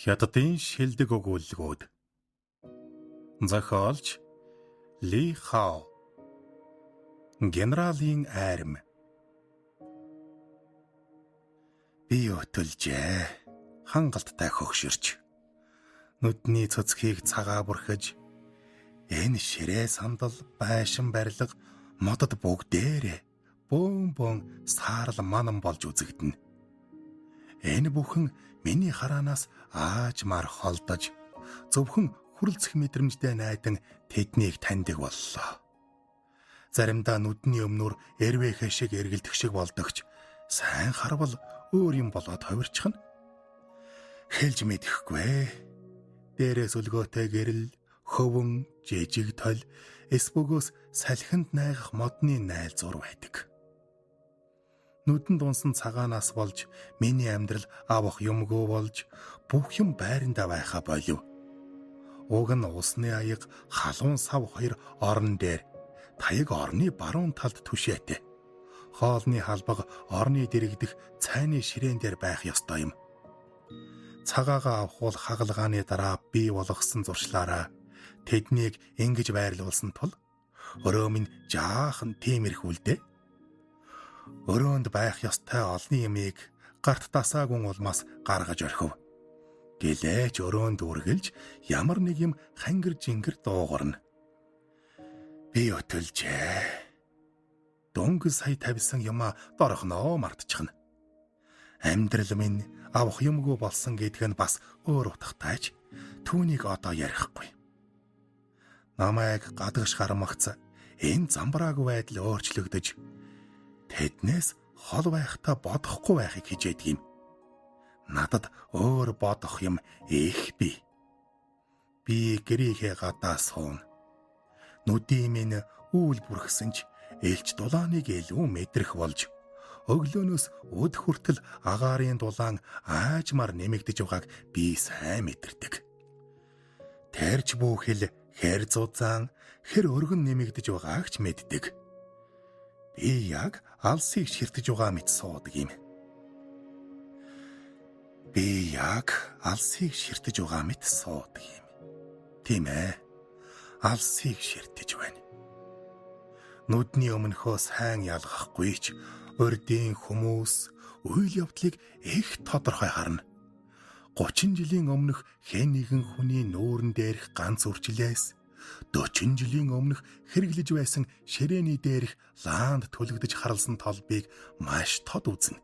Хятадын шилдэг өгүүллэгүүд. Зохиолч Ли Хао. Генералийн айрам. Би өтөлжээ. Хангалттай хөгшөрч. Нүдний цөцхийг цагаа бүрхэж энэ ширээ сандал байшин барилга модод бүгдээрээ бөөн бөөн саарал манан болж үзэгдэнэ. Энэ бүхэн миний хараанаас аажмаар холдож зөвхөн хүрэлцэх мэдрэмжтэй найдан тэднийг таньдаг боллоо. Заримдаа нүдний өмнөр эрвээхэй шиг эргэлдэх шиг болдогч сайн харвал өөр юм болоод хувирчихна. Хэлж мэдэхгүй. Дээрээс өлгөөтэй гэрэл, хөвөн, жижиг тол, эс бөгөөс салхинд найгах модны найлзуур байдаг. Нүдэнд унсан цагаанаас болж миний амьдрал авах юмгүй болж бүх юм байрандаа байхаа болив. Уг нь усны аяга халуун сав хоёр орон дээр таяг орны баруун талд түшээтэй. Хоолны халбага орны дэрэгдэх цайны ширээн дээр байх ёстой юм. Цагаагаа авах бол хагалгааны дараа бий болгосон зуршлаараа тэднийг ингэж байрлуулсан тул өрөө минь жаахан тиймэрхүү л дээ. Өрөөнд байх ёстой олны юмыг гарт дасаагүй улмаас гаргаж орхив. Гэлээч өрөөнд үргэлж ямар нэг юм хангир жингэр дуугарна. Би өтөлжээ. Дөнгөж сая тавьсан юмаа дорхноо мартчихна. Амьдрал минь авах юмгүй болсон гэдг нь бас өөр утгатайч түүнийг одоо ярихгүй. Намайг гадагш гармагц энэ замбраагүй байдал өөрчлөгдөж тэднээс хол байхдаа бодохгүй байхыг хичээдэг юм. Надад өөр бодох юм их бий. Би гэрийнхээ гадаа сууна. Нүдийн минь үүл бүрхсэн ч элч дулааныг илүү мэдрэх болж өглөөнөөс өд хүртэл агаарын дулаан аажмаар нэмэгдэж байгааг би сайн мэдэрдэг. Тэрч бүхэл хэр зузаан хэр өргөн нэмэгдэж байгааг ч мэддэг. Би яг алсыг ширтэж байгаа мэт суудаг юм. Би яг алсыг ширтэж байгаа мэт суудаг юм. Тийм ээ. Алсыг ширтэж байна. Нүдний өмнөхөө сайн ялгахгүй ч урдын хүмүүс үйл явдлыг их тодорхой харна. 30 жилийн өмнөх хэн нэгэн хүний нүүрэн дээрх ганц үрчлээс 40 жилийн өмнөх хэрэглэж байсан ширээний дээрх лаанд түлэгдэж харалсан толбыг маш тод үзнэ.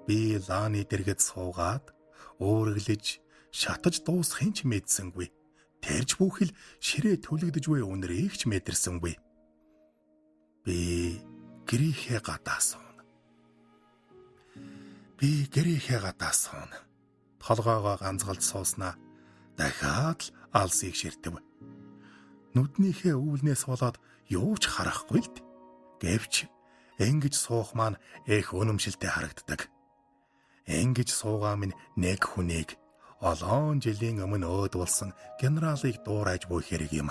Би лааны дэргэд суугаад уурглаж шатаж дуусахын ч мэдсэнгүй. Тэрч бүхэл ширээ түлэгдэж буй үнэрийг ч мэдэрсэнгүй. Би гэрийнхээ гадаа сууна. Би гэрийнхээ гадаа сууна. Толгоогоо ганцгалж сууснаа дахиад л алсыг ширтэв. Нүднийхээ өвлнээс болоод юу ч харахгүй л д. Гэвч ингэж суух маань их үнэмшилтэй харагддаг. Ингэж суугаа минь нэг хүнийг олон жилийн өмнө өөд болсон генералыг дуурайж буй хэрэг юм.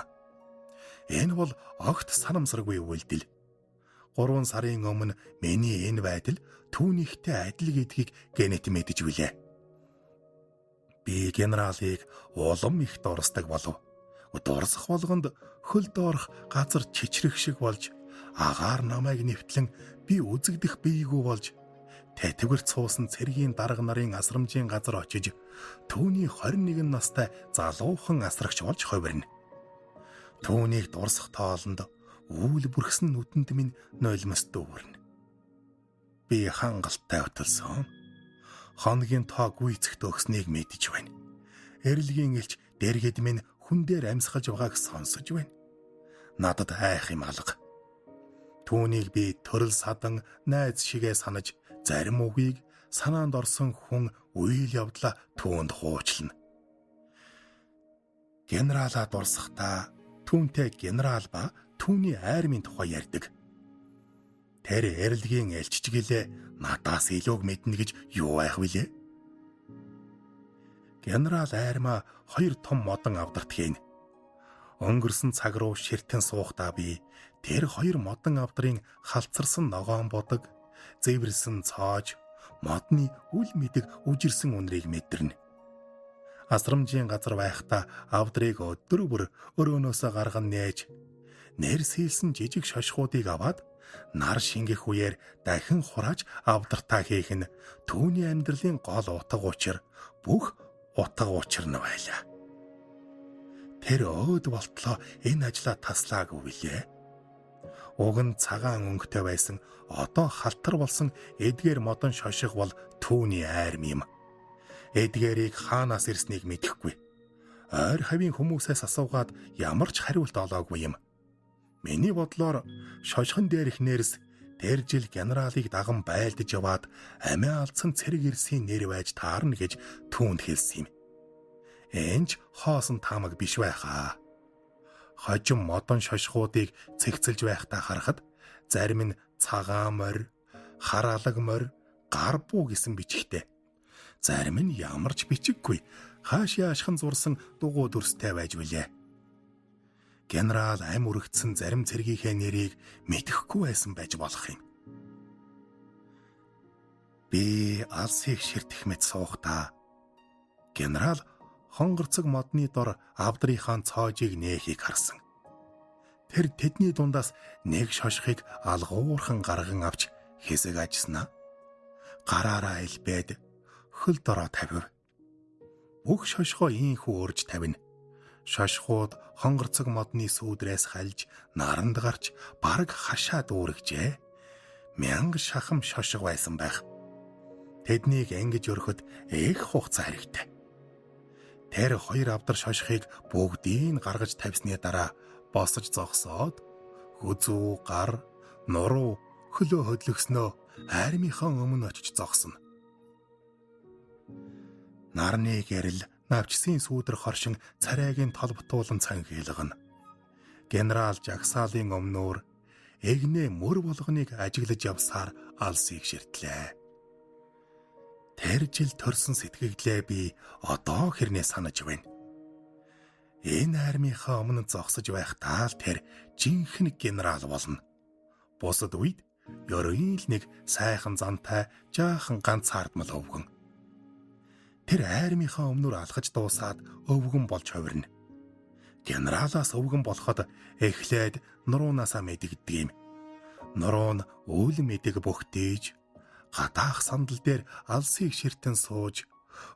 Энэ бол огт санамсаргүй үйлдэл. 3 сарын өмнө миний энэ байдал түүнийхтэй адил гэдгийг гэнэт мэдэж билээ. Би генералыг улам их дурсдаг болов. Дурсах болгонд хөл доорх газар чичрэх шиг болж агаар намайг нэвтлэн би үзэгдэх бийгүй болж тэтгэвэрт суусан цэргийн дарга нарын асрамжийн газар очиж түүний 21 настай залуухан асрагч болж хувирна. Түүнийг дурсах тоолонд үүл бүрхсэн нүдэнд минь нойлмос дүүрнэ. Би хангалттай өтөлсөн. Хоногийн тоо гүйцэх төгснийг мэдэж байна. Эрэлгийн элч дэргэд минь хүн дээр амьсгалж байгааг сонсож байна. Надад айх юм алга. Түүнийг би төрөл садан найз шигээ санаж зарим үгийг санаанд орсон хүн үйл явдлаа түүнд хуучлана. Генералаа дурсахдаа түүнтэй генерал ба түүний айрмын тухай ярьдаг. Тэр эрэлгийн элчч гэлээ надаас илүүг мэднэ гэж юу айх вүлээ? Генерал айрмаа хоёр том модон авдарт хийн. Өнгөрсөн цаг руу ширтэн суухдаа би тэр хоёр модон авдрын халцарсан ногоон будаг, зэвэрсэн цоож, модны үл мэдэг үжирсэн үнрийг мэдэрнэ. Гасрамжийн газар байхдаа авдрыг өдөр бүр өрөөнөөсөө гарган нээж нэрс хийлсэн жижиг шошгуудыг аваад нар шингэх үеэр дахин хурааж авдартаа хийх нь түүний амьдралын гол утга учир, бүх утга учир нь байлаа. Тэр өөд болтлоо энэ ажлаа таслаагүй билээ. Уг нь цагаан өнгөтэй байсан одоо халтар болсон эдгээр модон шошго бол түүний айрм юм. Эдгээрийг хаанаас ирснийг мэдэхгүй. Ойр хавийн хүмүүсээс асуугаад ямар ч хариулт олоогүй юм. Миний бодлоор шошгон дээрх нэрс тэр жил генералыг даган байлдаж яваад амиа алдсан цэрэг эрсийн нэр байж таарна гэж түүнд хэлсэн юм. Энж хоосон таамаг биш байхаа. Хожим модон шошгуудыг цэгцэлж байхдаа харахад зарим нь цагаан морь, хар алаг морь, гар буу гэсэн бичгтэй. Зарим нь ямар ч бичиггүй хааш яашхан зурсан дугуй дүрстэй байж билээ. Генерал ам үрэгдсэн зарим цэргийнхээ нэрийг мэдэхгүй байсан байж болох юм. Би алсыг ширтэх мэт суухдаа генерал хонгорцог модны дор авдрынхаа цоожийг нээхийг харсан. Тэр тэдний дундаас нэг шошгыг алгуурхан гарган авч хэсэг ажснаа. Гараараа элбээд хөл дороо тавив. Бүх шошгоо ийхүү өрж тавина. Шошгууд хонгорцог модны сүүдрээс хальж наранд гарч бараг хашаа дүүргэжээ. 1000 шахам шошго байсан байх. Тэднийг ингэж өрөхөд их хугацаа хэрэгтэй. Тэр хоёр авдар шошгыг бүгдийг гаргаж тавьсны дараа босож зогсоод хүзүү, гар, нуруу, хөлөө хөдлөгснөө армийнхаа өмнө очиж зогсно. Нарны гэрэл навчсын сүүдэр хоршин царайгийн толботуулан цанхийлгана. Генерал жагсаалын өмнөр эгнээ мөр болгоныг ажиглаж явсаар алсыг ширтлээ. Тэр жил төрсөн сэтгэгдлээ би одоо хэрнээ санаж байна. Энэ армийнхаа өмнө зогсож байхдаа л тэр жинхэнэ генерал болно. Бусад үед ерөөн л нэг сайхан зантай жаахан ганцаардмал өвгөн. Тэр армийнхаа өмнөр алхаж дуусаад өвгөн болж хувирна. Генералаас өвгөн болоход эхлээд нуруунаасаа мэдэгддэг юм. Нуруу нь үл мэдэг бөхтийж гадаах сандал дээр алсыг ширтэн сууж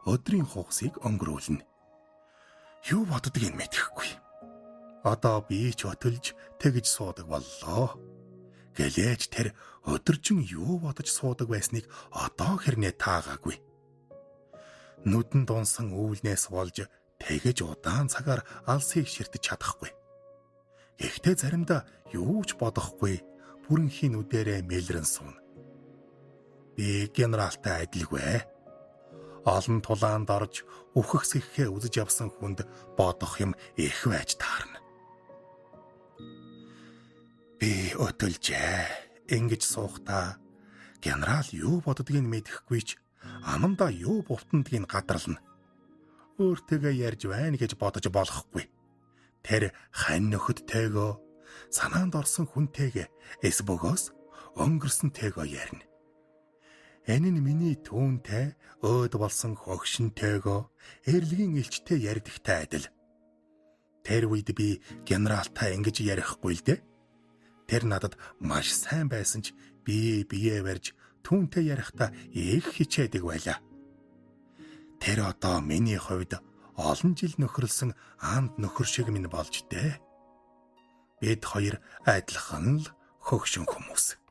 өдрийн хугасыг өнгөрүүлнэ. Юу боддгийг мэдэхгүй. Одоо би ч өтөлж тэгж суудаг боллоо. Гэлээч тэр өдөржин юу бодож суудаг байсныг одоо хэрнээ таагаагүй. Нүдэнд унсан өвлнээс болж тэгэж удаан цагаар алсыг ширтэж чадахгүй. Гэхдээ заримдаа юу ч бодохгүй бүрэнхийн нүдэрээ мэлрэн сууна. Би генералтай адилгүй. Олон тулаанд орж үхэх сэххээ үзэж явсан хүнд бодох юм их байж таарна. Би өтөлжээ. Ингэж суухдаа генерал юу боддгийг мэдэхгүй ч амандаа юу бувтандгийг гадарлана. Өөртөөгөө ярьж байна гэж бодож болохгүй. Тэр хань нөхөдтэйгөө, санаанд орсон хүнтэйгээ, эс бөгөөс өнгөрсөнтэйгөө ярина. Энэ нь миний түүнтэй өөд болсон хөгшинтэйгөө, эрлэгийн элчтэй ярьдагтай адил. Тэр үед би генералтай ингэж ярихгүй л дээ. Тэр надад маш сайн байсан ч би бие барьж түүнтэй ярихдаа их хичээдэг байлаа. Тэр одоо миний хувьд олон жил нөхөрлсөн анд нөхөр шиг минь болж дээ. Бид хоёр адилхан л хөгшин хүмүүс.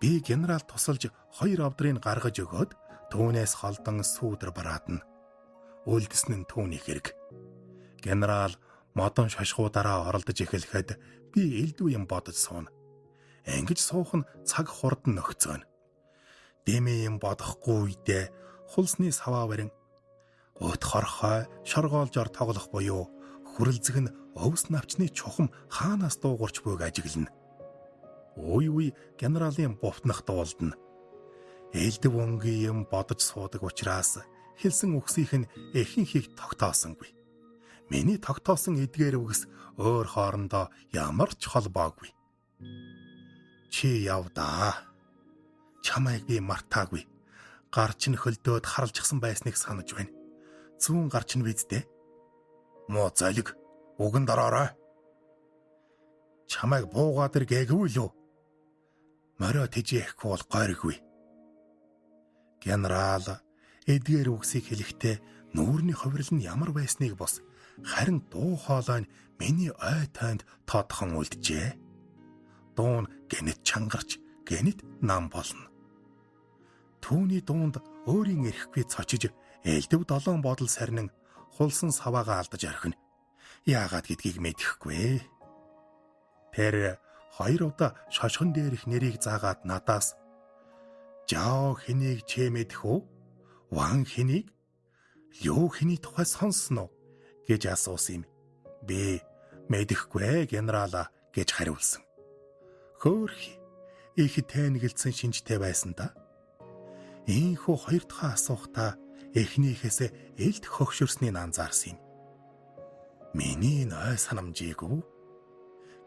Би генерал тусалж хоёр авдрыг гаргаж өгөөд түүнээс холдон сүүдэр бараадна. Үлдсэн нь түүний хэрэг. Генерал модон шошгуудаараа оролдож эхлэхэд би элдв юм бодож сууна. Ингэж суух нь цаг хурдан нөхцөөнө. Дэмий юм бодохгүй үедээ хулсны саваа барин өт хорхой шоргоолжоор тоглох буюу хүрэлзэх нь өвс навчны чухам хаанаас дуугарч буйг ажиглана. Уй уй генералын бувтнах дуулдана. Элдв өнгийн юм бодож суудаг учраас хэлсэн үгсийнх нь ихэнхийг тогтоосонгүй. Миний тогтоосон эдгээр үгс өөр хоорондоо ямар ч холбоогүй. Чи яв даа. Чамайг би мартаагүй. Гар чинь хөлдөөд харалжчихсан байсныг санаж байна. зүүн гарч нь биздээ. Муу золиг үгэнд ороорой. Чамайг буугаад ир гээгүй лүү? Морио тэжээхгүй бол гойргүй. Генерал эдгээр үгсийг хэлэхдээ нүүрний хувирал нь ямар байсныг бос харин дуу хоолой нь миний ой тойнд тодхон үлджээ. Дуу нь гэнэт чангарч гэнэт нам болно. Түүний дуунд өөрийн эрэхгүй цочиж элдв долоон бодол сарнин хулсан саваагаа алдаж орхино. Яагаад гэдгийг мэдэхгүй. Тэр хоёр удаа шошгон дээрх нэрийг заагаад надаас "Жао хэнийг чи мэдэх үү? Ван хэнийг? Лю хэний тухай сонссон уу?" гэж асуусан юм. Би "Мэдэхгүй генерала" гэж хариулсан. Хөөх их тэнгэлцэн шинжтэй байсан да. Ийхүү хоёр дахь асуухтаа эхнийхээсээ элд хөгшөрснийг анзаарсан юм. Миний ной санамжийгүй.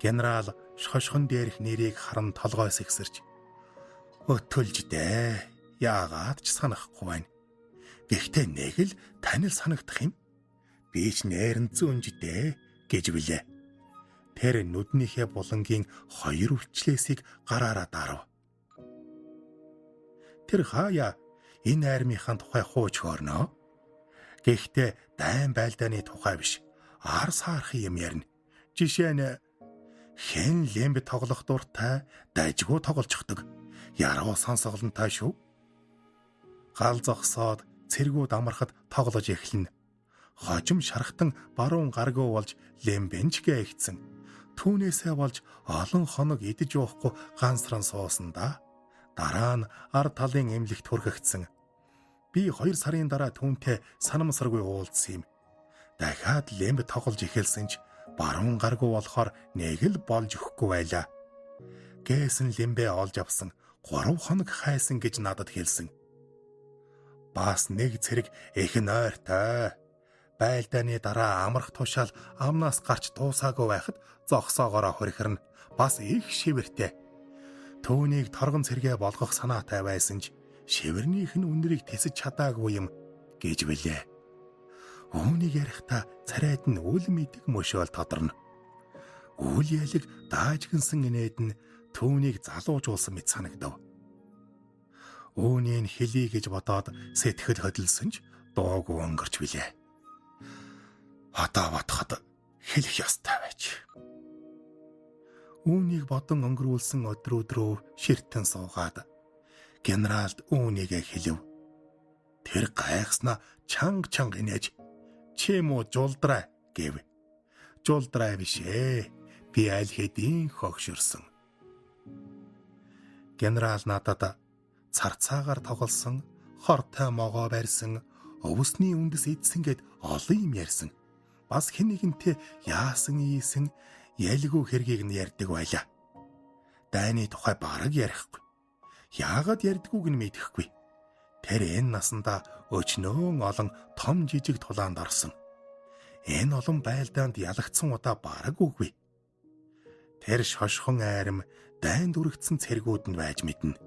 Генерал шошгон дээрх нэрийг харан толгой сэгсэрч "Өтөлж дээ. Яагаад ч санахгүй байна. Гэхдээ нэг л танил санагдах юм. Би ч нэрэн зүүнждээ" гэж билээ. Тэр нүднийхээ булангийн хоёр өвчлөөсийг гараараа дарав. Тэр хаяа энэ армийнхаа тухай хууч хөөрнө. Гэхдээ дайн байлдааны тухай биш. Ар саархан юм ярина. Жишээ нь хэн лемб тоглох дуртай, дайжгүй тоглолцохдаг. Яруу сонсголонтой шүү. Гал зогсоод цэргүүд амархад тоглож эхэлнэ. Хожим шархтан баруун гаргуу болж лембэнч гээгдсэн. Түүнээсээ болж олон хоног идэж уухгүй ганцран суусан да. Дараа нь ар талын эмнэлэгт хүрхэгдсэн. Би 2 сарын дараа түүнтэй санамсаргүй уулзсан юм. Дахиад лемб тоглож эхэлсэн ч баруун гаргуу болохоор нэг л болж өгөхгүй байлаа. Гээсэн лембэ олж авсан 3 хоног хайсан гэж надад хэлсэн. Бас нэг цэрэг их нойртой. Байлдааны дараа амрах тушаал амнаас гарч дуусаагүй байхад зогсоогоороо хорхирно. Бас их шивэртэй. Түүнийг торгон цэргээ болгох санаатай байсан ч шивэрнийх нь үнэрийг тэсэж чадаагүй юм гэж билээ. Үүнийг ярихдаа царайд нь үл мэдэг мөшөөл тодорно. Үл ялэг даажигнсан инээд нь түүнийг залуужуулсан мэт санагдав. Үүнийг хэлье гэж бодоод сэтгэл хөдлсөн ч дуугүй өнгөрч билээ. Одоо бодоход хэлэх ёстой байж. Үүнийг бодон өнгөрүүлсэн өдрүүд рүү ширтэн суугаад генералд үүнийгээ хэлв. Тэр гайхснаа чанга чанга инээж "Чи муу жулдраа" гэв. Жулдраа биш ээ. Би аль хэдийн хогширсон. Генерал надад царцаагаар тоглосон, хортой могоо барьсан, өвсний үндэс идсэн гэд олон юм ярьсан. Бас хэн нэгэнтэй яасан ийсэн ялгүй хэргийг нь ярьдаг байлаа. Дайны тухай бараг ярихгүй. Яагаад ярьдгүйг нь мэдэхгүй. Тэр энэ насандаа өчнөөн олон том жижиг тулаанд орсон. Энэ олон байлдаанд ялагдсан удаа бараг үгүй. Тэр шошхон айрам дайнд үрэгдсэн цэргүүд нь байж мэднэ.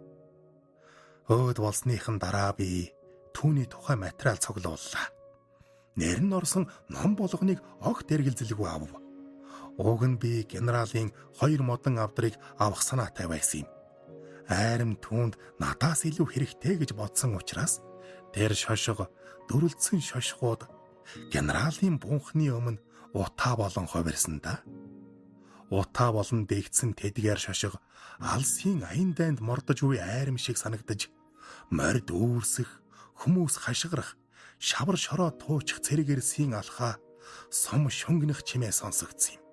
Өөд болсныхан дараа би түүний тухай материал цуглууллаа. Нэр нь орсон ном болгоныг огт эргэлзэлгүй авав. Уг нь би генералийн 2 модон авдрыг авах санаатай байсан юм. Айрам түүнд надаас илүү хэрэгтэй гэж бодсон учраас тэр шошго дүрлцсэн шошгууд генералийн бунхны өмнө утаа болон хувирсан да. Утаа болон дэгдсэн тэдгээр шошго алсын аян дайнд мордож буй айрам шиг санагдаж морд үүрсэх, хүмүүс хашгирах, шавар шороо туучих цэрэг эрсийн алхаа сум шүнгэнэх чимээ сонсогдсон юм.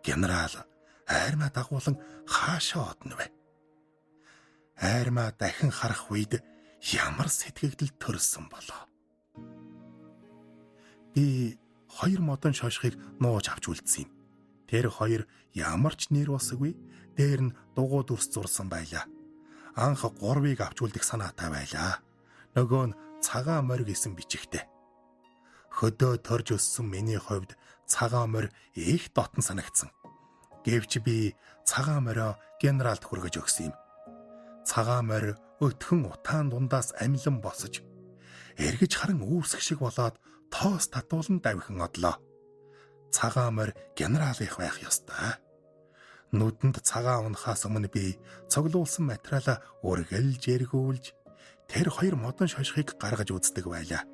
Генерал айрмаа дагуулan хаашаа одно вэ? Айрмаа дахин харах үед ямар сэтгэгдэл төрсөн болоо. Би 2 модон шошгыг нууж авч үлдсэн юм. Тэр хоёр ямар ч нэр босгүй, дээр нь дугуй дүрс зурсан байлаа. Анх 3-ыг авч үлдэх санаатай байлаа. Нөгөө нь цагаан морь гэсэн бичигтэй. Хөдөө төрж өссөн миний хувьд цагаан морь их дотн санагдсан. Гэвч би цагаан морио генералд хүргэж өгсөн юм. Цагаан морь өтгөн утаан дундаас амилан босож Эргэж харан үүсэх шиг болоод тоос татуулан давхин одлоо. Цагаан морь генералынх байх ёстой. Нүдэнд цагаан унахаас өмнө би цуглуулсан материалаа үргэлж эргүүлж тэр хоёр модон шошгыг гаргаж үздэг байлаа.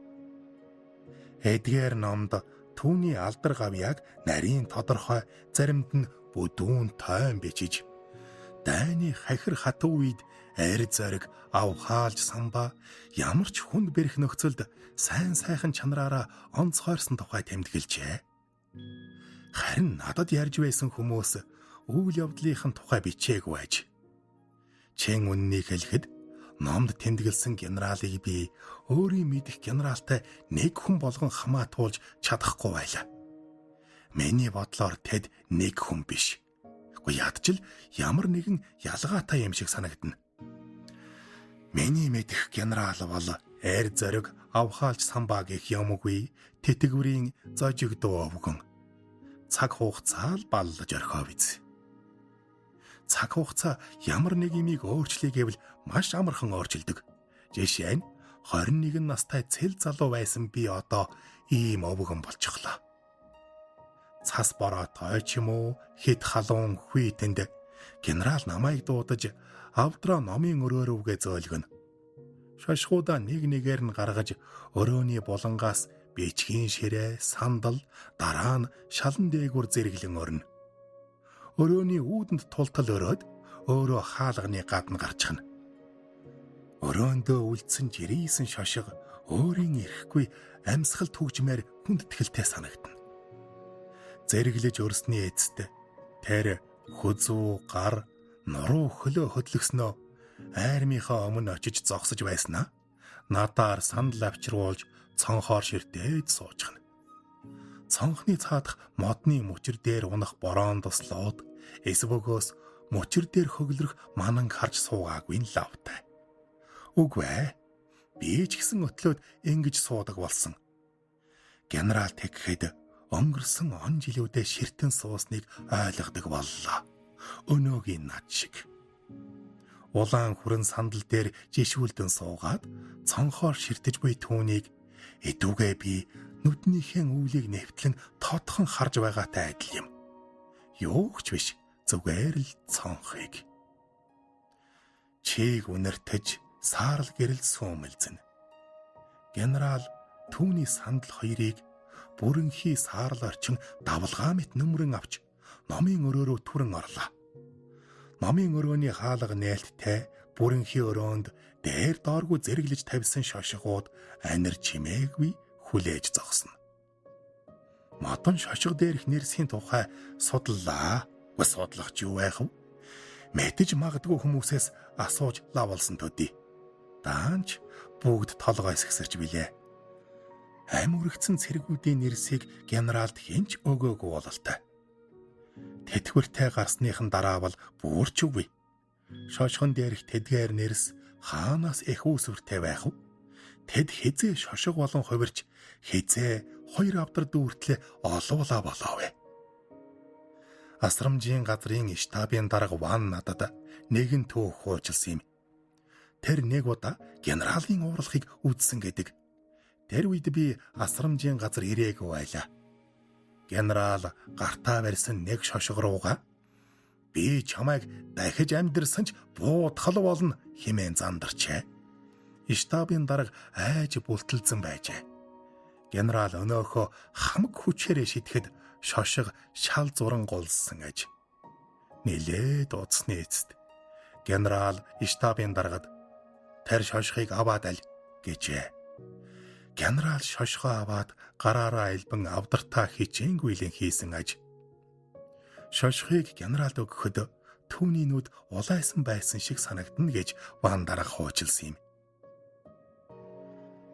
Эдгээр номд түүний алдар гавьяаг нарийн тодорхой, заримд нь бүдүүн тойм бичиж, дайны хахир хатуу үед арь зориг авхаалж самбаа ямар ч хүнд бэрх нөхцөлд сайн сайхан чанараараа онцгойрсон тухай тэмдэглэжээ. Харин надад ярьж байсан хүмүүс үйл явдлынхын тухай бичээгүй байж. Чин үннийг хэлэхэд номд тэмдэглэсэн генералыг би өөрийн мэдэх генералтай нэг хүн болгон хамаатуулж чадахгүй байлаа. Миний бодлоор тэд нэг хүн биш. Гэхдээ ядчил ямар нэгэн ялгаатай юм шиг санагдана. Миний мэдэх генерал бол эр зориг авхаалж самбаа гэх юмгүй тэтгэврийн зожигдуу өвгөн. Цаг хугацаа л баллаж орхио биз. Цаг хугацаа ямар нэг юмыг өөрчлөе гэвэл маш амархан өөрчилдөг. Жишээ нь 21 настай цэл залуу байсан би одоо ийм өвгөн болчихлоо. Цас бороотой ч юм уу, хэд халуун хүйтэнд генерал намайг дуудаж авдраа номын өрөө рүүгээ зөөлгөнө. Шошгуудаа нэг нэгээр нь гаргаж өрөөний булангаас бичгийн ширээ, сандал, дараа нь шалан дээгүр зэрэглэн өрнө. Өрөөний үүдэнд тултал өрөөд өөрөө хаалганы гадна гарчихна. Өрөөндөө үлдсэн жирийсэн шошго өөрийн эрэхгүй амьсгал түгжмээр хүндэтгэлтэй санагдана. Зэрэглэж өрсний эцэст тэр хүзүү, гар, нуруу хөлөө хөдлөкснөө айрмынхаа өмнө очиж зогсож байснаа надаар сандал авчруулж цонхоор ширтээд суужхна. Цонхны цаадах модны мөчр дээр унах бороон туслууд эсвөгөөс мөчр дээр хөглөрөх мананг харж суугаагүй нь лавтай. Үгүй ээ. Би ч гэсэн өтлөөд ингэж суудаг болсон. Генерал тэгхэд өнгөрсөн он жилүүдээ ширтэн суусныг ойлгодог боллоо. Өнөөгийн над шиг. Улаан хүрэн сандал дээр жишүүлдэн суугаад цонхоор ширтэж буй түүнийг эдүгээ би нүднийхээ үүлийг нэвтлэн тодхон харж байгаатай адил юм. Юу ч биш, зүгээр л цонхыг. Чийг үнэртэж саарал гэрэл сүүмэлзэн. Генерал түүний сандал хоёрыг бүрэнхий саарал орчин давлгаа мэт нөмрөн авч номын өрөө рүү түрэн орлоо. Номын өрөөний хаалга нээлттэй бүрэнхий өрөөнд дээр дооргүй зэрэглэж тавьсан шошгууд анир чимээгүй хүлээж зогсно. Модон шошго дээрх нэрсийн тухай судлаа. Судлах ч юу байх вэ? Мэдэж магадгүй хүмүүсээс асууж лавлсан төдий. Даанч бүгд толгой сэгсэрч билээ. Ам үрэгцэн цэргүүдийн нэрсийг генералд хинч өгөөгүй бололтой. Тэтгэвртэй гарсныхан дараа бол бүр ч үгүй. Шошгон дээрх тэдгээр нэрс хаанаас их үүсвэртэй байх вэ? Тэд хизээ шошго болон хувирч хизээ хоёр авдар дүүртлээ олуулаа болов вэ? Асрамжийн газрын штабын дарга Ван надад нэгэн түүх хуучилсан юм. Тэр нэг удаа генералын уурлахыг үзсэн гэдэг. Тэр үед би асрамжийн газар ирээгүй байлаа. Генерал гартаа барьсан нэг шошго руугаа би чамайг дахиж амьдрсан ч буудхал болно хэмээн зандарчээ. Штабын дарга айж бүлтэлзэн байжээ. Генерал өнөөхөө хамаг хүчээрээ шидэхэд шошго шал зуран голсон аж. Нилээд удсны эцэст генерал штабын даргад тэр шошгыг аваад аль гэжээ. Генерал шошгоо аваад гараараа элбэн авдартаа хичээнгүйлэн хийсэн аж. Шошгыг генералд өгөхөд түүний нүд улайсан байсан шиг санагдана гэж Ван дарга хуучилсан юм.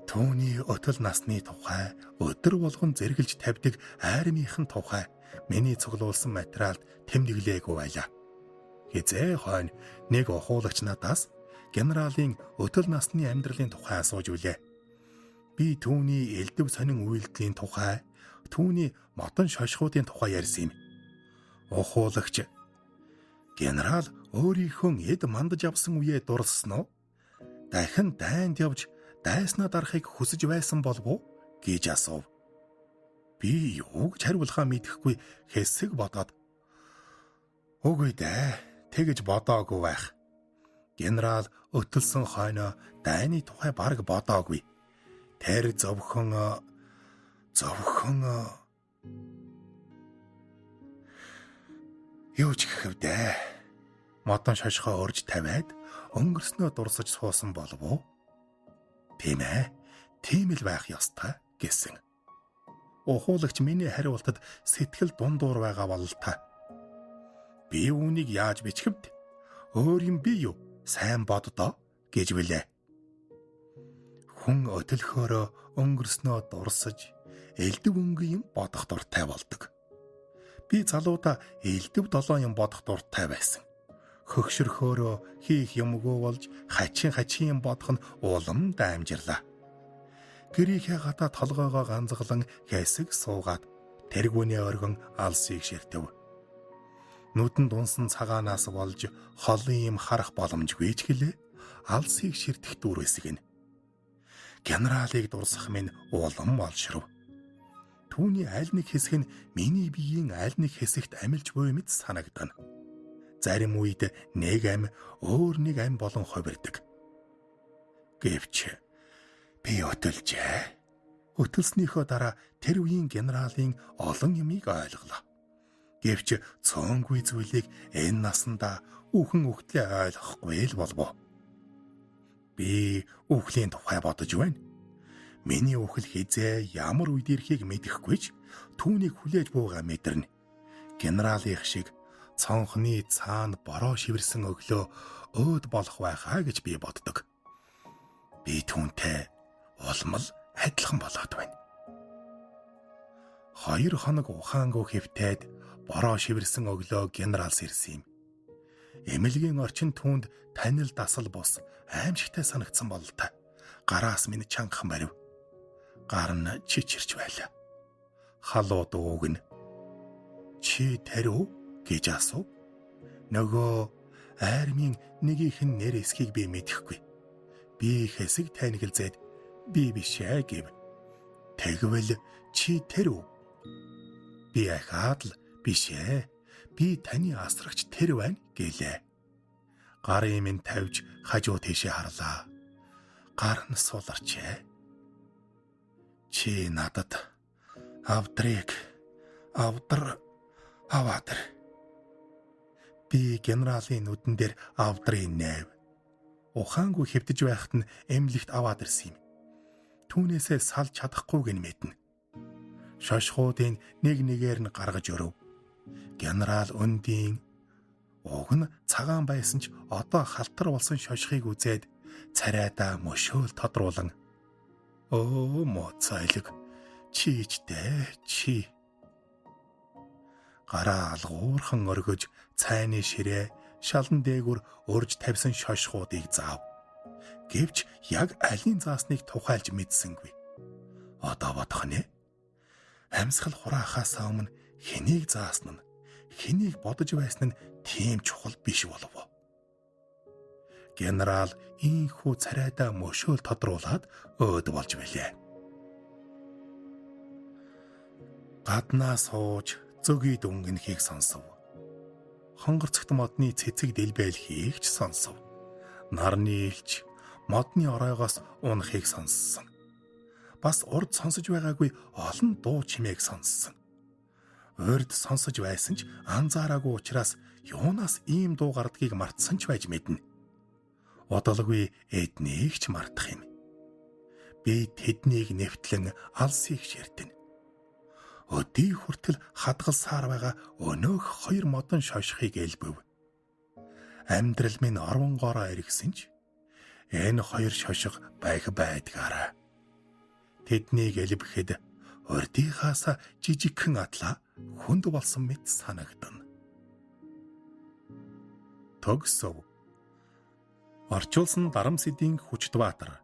Түүний өтөл насны тухай өдөр болгон зэрэглэж тавьдаг армийнхан тухай миний цуглуулсан материалд тэмдэглээгүй байлаа. Хизээ хойно нэг ухуулагч надаас генералийн өтөл насны амьдралын тухай асууж үлээ. Би түүний элдв сонин үйлдэлийн тухай, түүний модон шошгуудын тухай ярьсан юм. Ухуулагч генерал өөрийнхөө эд мандаж авсан үеэ дурлсан уу? Дахин дайнд явж дайснаа дарахыг хүсэж байсан болов уу гэж асуув. Би юу гэж хариулахаа мэдэхгүй хэсэг бодоод үгүй дээ, тэгэж бодоогүй байх. Генерал өтөлсөн хойноо дайны тухай бараг бодоогүй. Тэр зөвхөн юу ч гэхэв дээ. Модон шошгоо өрж тавиад өнгөрснөө дурсаж суусан болов уу? Тийм ээ. Тийм л байх ёстой гэсэн. Ухуулагч миний хариултад сэтгэл дундуур байгаа бололтой. Би үүнийг яаж бичгэвд? Өөр юм би юу? Сайн боддоо гэж билээ. Хүн өтөлхөөрөө өнгөрснөө дурсаж элдв өнгийн юм бодох дуртай болдог. Би залуудаа элдв долоон юм бодох дуртай байсан. Хөгшөрхөөрөө хийх юмгүй болж хачин хачин юм бодох нь улам даймжирлаа. Гэрийнхээ гадаа толгоогоо ганцглан хэсэг суугаад тэргүүний оргон алсыг ширтэв. Нүдэнд унсан цагаанаас болж холын юм харах боломжгүй ч гэлээ алсыг ширтэх дүүр хэсэг нь. Генералыг дурсах минь улам олширв. Түүний аль нэг хэсэг нь миний биеийн аль нэг хэсэгт амилж буй мэт санагдана. Зарим үед нэг ам өөр нэг ам болон хувирдаг. Гэвч би өтөлжээ. Өтөлснийхөө дараа тэр үеийн генералийн олон юмыг ойлголоо. Гэвч цөөнгүй зүйлийг энэ насандаа үхэн үхтлээ ойлгохгүй л болов. Би үхлийн тухай бодож байна. Миний үхэл хизээ ямар үед ирэхийг мэдэхгүй ч түүнийг хүлээж буугаа мэдэрнэ. Генералынх шиг цонхны цаана бороо шивэрсэн өглөө өөд болох байхаа гэж би боддог. Би түүнтэй улмал адилхан болоод байна. 2 хоног ухаангүй хэвтээд бороо шивэрсэн өглөө генералс ирсэн юм. Эмнэлгийн орчин түүнд танил дасал бус аимшигтай санагдсан бололтой. Гараас минь чангахан барив. Гар нь чичирч байлаа. Халууд ууг нь. Чи тэр үү гэж асуув. Нөгөө армийн нэгийнх нь нэр эсхийг би мэдэхгүй. Би хэсэг танигилцээд би биш ээ гэв. Тэгвэл чи тэр үү? Би ахаад л биш ээ. Би таны асрагч тэр байна гэлээ. Гарын минь тавьж хажуу тийшээ харлаа. Гар нь суларчээ. Чи надад авдрыг авдар аваад ир. Би генералийн нүдэн дээр авдрыг нээв. Ухаангүй хэвтэж байхад нь эмнэлэгт аваад ирсэн юм. Түүнээсээ салж чадахгүйг нь мэднэ. Шошгуудын нэг нэгээр нь гаргаж өрөв. Генерал өндийн уг нь цагаан байсан ч одоо халтар болсон шошгыг үзээд царайдаа мөшөөл тодруулан өө моцайлаг чи ч дээ чи гараа алгуурхан өргөж цайны ширээ шалан дээгүр өрж тавьсан шошгуудыг заав. Гэвч яг алийн заасныг тухайлж мэдсэнгүй. Одоо бодох нэ. Амьсгал хураахаас өмнө хэнийг заасан нь, хэнийг бодож байсан нь тийм чухал биш болов. Генерал ийхүү царайдаа мөшөөл тодруулаад өөд болж билээ. Гаднаа сууж зөгийг дүнгэнхийг сонсов. Хонгорцогт модны цэцэг дэлбэлхийг ч сонсов. Нарны илч модны оройгоос унахыг сонссон. Бас урд сонсож байгаагүй олон дуу чимээг сонссон. Урд сонсож байсан ч анзаараагүй учраас юунаас ийм дуу гардгийг мартсан ч байж мэднэ. Удалгүй эднийг ч мартах юм. Би тэднийг нэвтлэн алсыг ширтэнэ. Өдий хүртэл хадгалсаар байгаа өнөөх 2 модон шошхыг элбэв. Амьдрал минь орвонгоороо эргэсэн ч энэ 2 шошго байх байдгаараа. Тэднийг элбэхэд урдынхаас жижигхэн атлаа хүнд болсон мэт санагдана. Төгсөв. Орчуулсан Дарамсэдийн Хүчдбаатар.